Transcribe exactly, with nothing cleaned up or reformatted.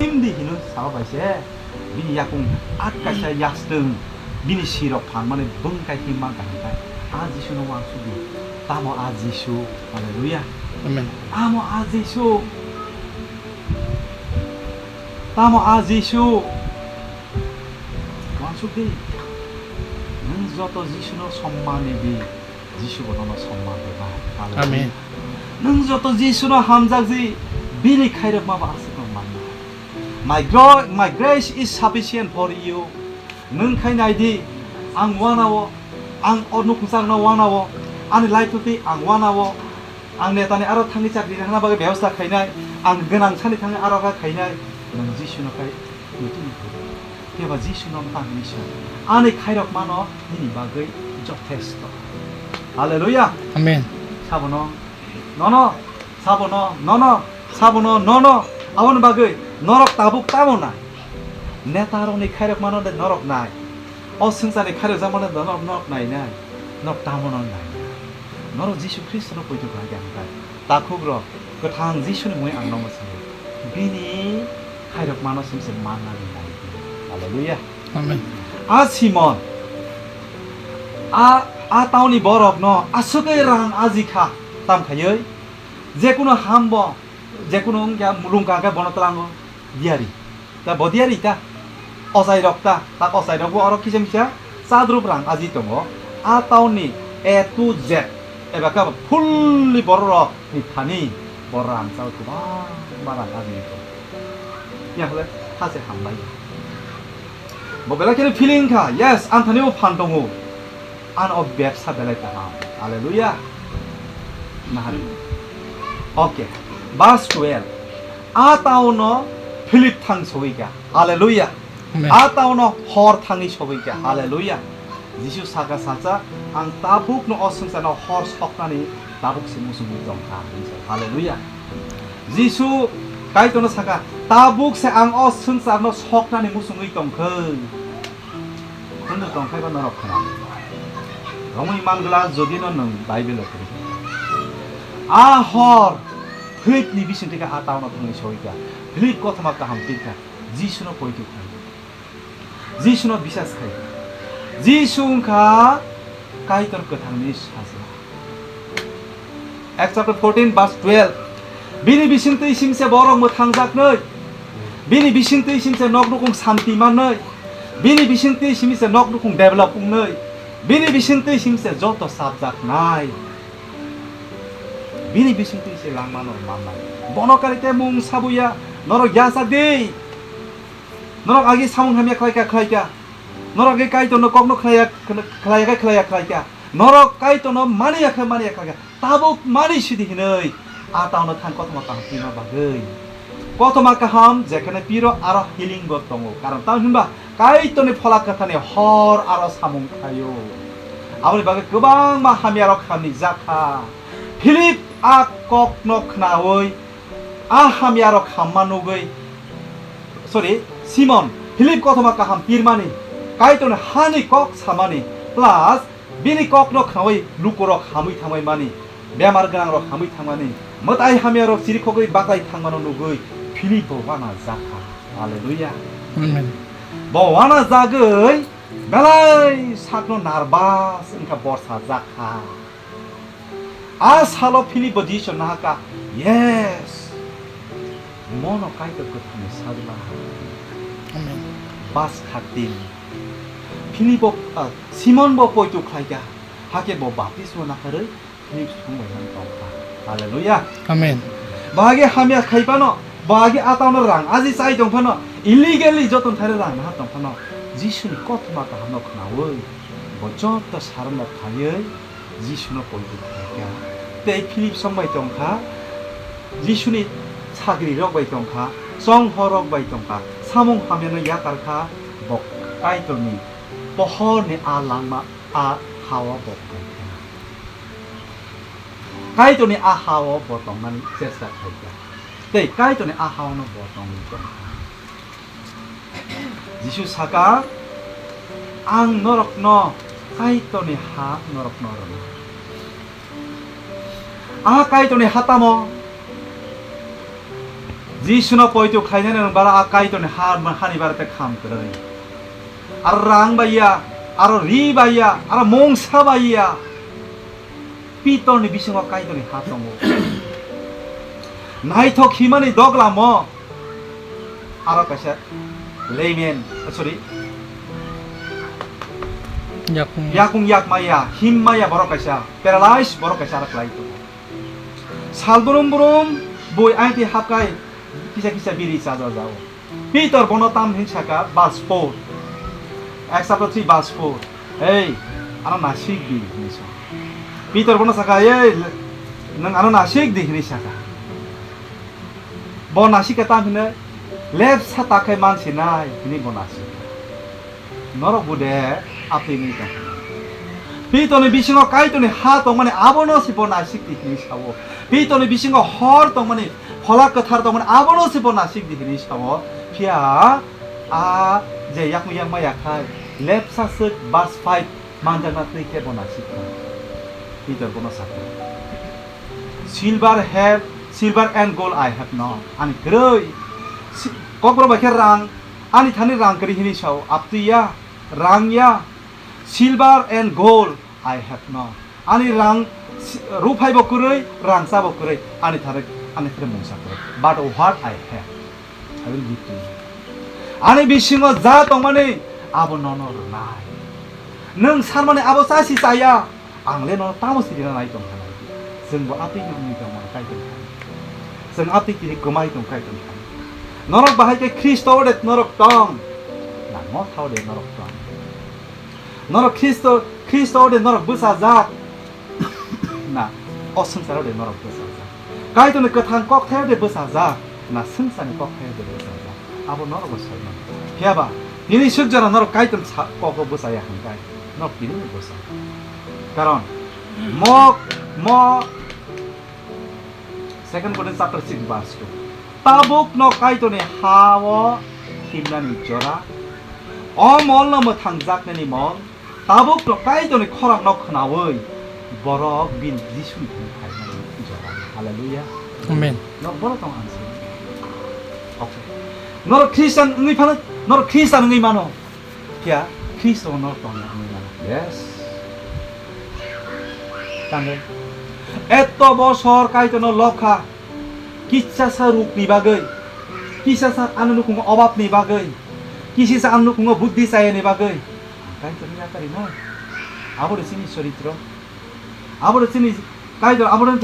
Himdi hino sabo bai se, bini yakung at kaisa yastwng, bini sirok phalmani bwngkai himma kaham khe. A Jisuno uansukdi. Tamo a Jisu. Hallelujah. Amen. Tamo a Jisu. Tamo a Jisu. Uansukdi. Nwng joto Jisuno somman rwdi. Jisu bo nono somman rwbai. Hallelujah. Amen. Nwng joto Jisuno hamjakdi, bini khairokma bo aswkno manna. My gro-, my grace is sufficient for you. Nwng khai naidi, ang uanao, ang o nukhungchakno uanao, ani life-o twi ang uanao, ang netani aro thangwi chakri rihna bagwi bebosta khainai, ang gwnang sani thangwi aro kha khainai, nwng Jisuno khai muitu muitu. Phiya ba Jisu no tang hini sa, ani khairokmano nini bagwi jothesto. Hallelujah. Amen. Sabono, nono, sabono, nono, sabono, nono. Aboni bagwi norok tabuk tamo nai. Netarokni khairokmano de norok nai. O swngcharni khairokjakmano de norok, norok nai nai. Norok tamo no nai nai. Norok Jisu Khristono poito khlai khe ang khlai. Takhukrok, kwthang Jisuni mui ang nono sini. Bini khairokmano sini se mannani nai di. Hallelujah. Amen. A Simon, a, a tauni borokno aswkwi rang aji kha, tam khaiwi, jekuno hambo, jekuno wngkha mulung kha khe bono tlango diari. Ta bo diari ta, ochai rok ta, ta ochai rok bo oro kisa misa chadrup rang aji tongo. A tauni A to Z, eba khe fully borok rok ni thani bo rang chao kwbangma rang aji tongo. Ya hole, ha se hambai. Bo belai kheno feeling kha, yes, ang thani bo phan tongo. Ano o bebsa belai kaham. Hallelujah. Nahari. Okay. Verse twelve. A taono Philip thang sogwi kha. Hallelujah. Amen. A taono hor thangwi sogwi kha. Hallelujah. Jisu saka sacha, ang tabukno o swngcharno hor soknani tabuk se muchungwi tongkha. Hallelujah. Jisu Kaitorno saka, tabuk se ang o swngcharno soknani muchungwi tongkha. Hwnwi tongkha ba norok khna. Romwi mangla jodi no nwng Bible o kwrwi. A hor Philip ni bising thika a taono thangwi sogwi kha. Philip kothoma kaham pirkha. Jisu no poito kha. Jisu no bisas khai. Jisu wngkha Kaitor kwthangni sajla. Acts chapter fourteen verse twelve. Bini bisingtwi simse borok mwthangjaknai. Bini bisingtwi simse nok nukung santi mannai. Bini bisingtwi simse nok nukung develop wngnai. Bini bisingtwi simse joto sapjaknai. Bini bisingtwi se langmano mannai. Bono karite mung sabuya norok yachak di. Norok agi samung hamya khlaika khlaika. Norok agi Kaitorno kokno khlaiya khlaiya khlaiya khlaika. Norok Kaitorno maniya khe maniya khlaika. Tabuk mani sidi hinwi a taono thang kothoma kaham pima bagwi. Kothoma kaham jekhane piro aro healing bo tongo. Karon tamo hinba Kaitorni phola kwthani hor aro samung khlaio. Aboni bagwi kwbangma hamyarok hamni jakha. Philip a kokno khnaui a hamyarok hamma nugwi, sorry, Simon, Philip kothoma kaham pirmani, Kaitorni hani kok samani, plus bini kokno khnaui lukurok hamwi thangwi mani, bemar gwnangrok hamwi thangmani, mwtai hamyarok chirikhogwi baklai thangmano nugwi Philip bo wana jakha. Hallelujah. Amen. Bo wana jagwi belai sakno nervous wngkha, borsa jakha. A salo Philip bo Jisu nahaka, yes, mono Kaitor kwthangni sajla. Amen. Bas khaktini. Philip bo, ah, Simon bo poito khlaika, hake bo baptisma naharwi Philip songbai nang tongkha. Hallelujah. Amen. Bahagi hamya khai phano, bahagi a taono rang aji chai tong phano, illegally joton thaire rang naha tong phano, Jisuni kothoma kahamno khnaui, bo joto sarono phaiwi, Jisuno poito khlaikha. Tei Philip songbai tongkha, Jisuni sagrirok bai tongkha, chonghorrok bai tongkha, samung hamyano yakarkha, bo Kaitorni pohorni a langma a hao bo phaikha. Kaitorni a hao bo tongnani chesta khlaikha. Tei Kaitorni a haono bo tongwi tongkha. Jisu saka, "Ang norokno Kaitorni ha norokno rwnai." A Kaitorni ha tamo? Jisuno poito khlainani nwng bara a Kaitorni ha, hani bara tei kham kwrwi. Aro rang bai ya, aro ri bai ya, aro mungsa bai ya. Pitorni bisingo Kaitorni ha tongo. Naithok himani doglamo aro kaisa layman, sorry, Yakung. Yakung yak maya, him maya borok kaisa, paralyze borok kaisa aro kwlai tongo. Sal brum brum bui aiti hapkai kisa kisa biri chaja jao. Pitor bono tam hin saka, verse four. Acts chapter three verse four. "Ei, ano nasik di," hinwi sa. Pitor bono saka, "Ei, nwng ano nasik di," hinwi saka. Bo nasik khe tam hinwi, "Lepsa ta khe mansi nai," hinwi bo nasik. Norok bo de apni ni tong. Pitorni bisingo Kaitorni ha tongmani abono se bo nasik di hinwi sao. Pitorni bisingo hor tongmani, phola kwthar tongmani abono se bo nasik di hinwi sao. Phiya a je yakung yakma yakhai lepsa swk verse five manjakna twi khe bo nasik kha. Pitor bono sakha. "Silver have, silver and gold I have not." Ani kwrwi. Si-, kokborok bai khe rang, ani thani rang kwrwi hinwi sao, aptwi ya, rang ya, "Silver and gold I have not." Ani rang, si-, ruphai bo kwrwi, rangsa bo kwrwi, ani thani, ani thani mungsa kwrwi. But what I have, I will give to you. Ani bisingo ja tongmani, abo nono rwnai. Nwng sanmani abo chasi chaya, ang le nono tamo sirina nai tong kha nai. Chwng bo atwi ni wngwi tong mano Kaitor thani. Chwng atwi tini kwmai tong Kaitor thani. Norok bahai khe Khristo ode norok tong. Na motha ode norok tong. Norok Khristo, Khristo ode norok bwsajak. Na, o swngcharo de norok bwsajak. Kaitorni kwthang kokthai de bwsajak. Na, swngcharni kokthai de bwsajak. Abo norok bo sai mano. Phiya ba, tini swk jora norok Kaitorni sa-, kok o bwsaya hwnkhai, norok tini bo bwsa. Karon, mo, mo, Second Corinthians chapter six verse two. Tabuk no Kaitorni ha o himnani jora. O mol no mwthangjaknani mol. Tabuk no Kaitorni khorang no khnaui borok bini Jisuni thani phaimani jora. Hallelujah. Amen. Nok boro tong ang se. Okay. Norok Christian wngwi phano, norok Christian wngwi mano. Phiya Khristo no tongya wngwi mano. Yes. Tangwi. Etto bosor Kaitor no lokha. Kisa sa ruk ni bagwi. Kisa sa ano nukhungo obab ni bagwi. Kisa sa ano nukhungo buddhi chaya ni bagwi. Kaitor ni yakari na. Abo de chini soritro. Abo de chini Kaitor abo de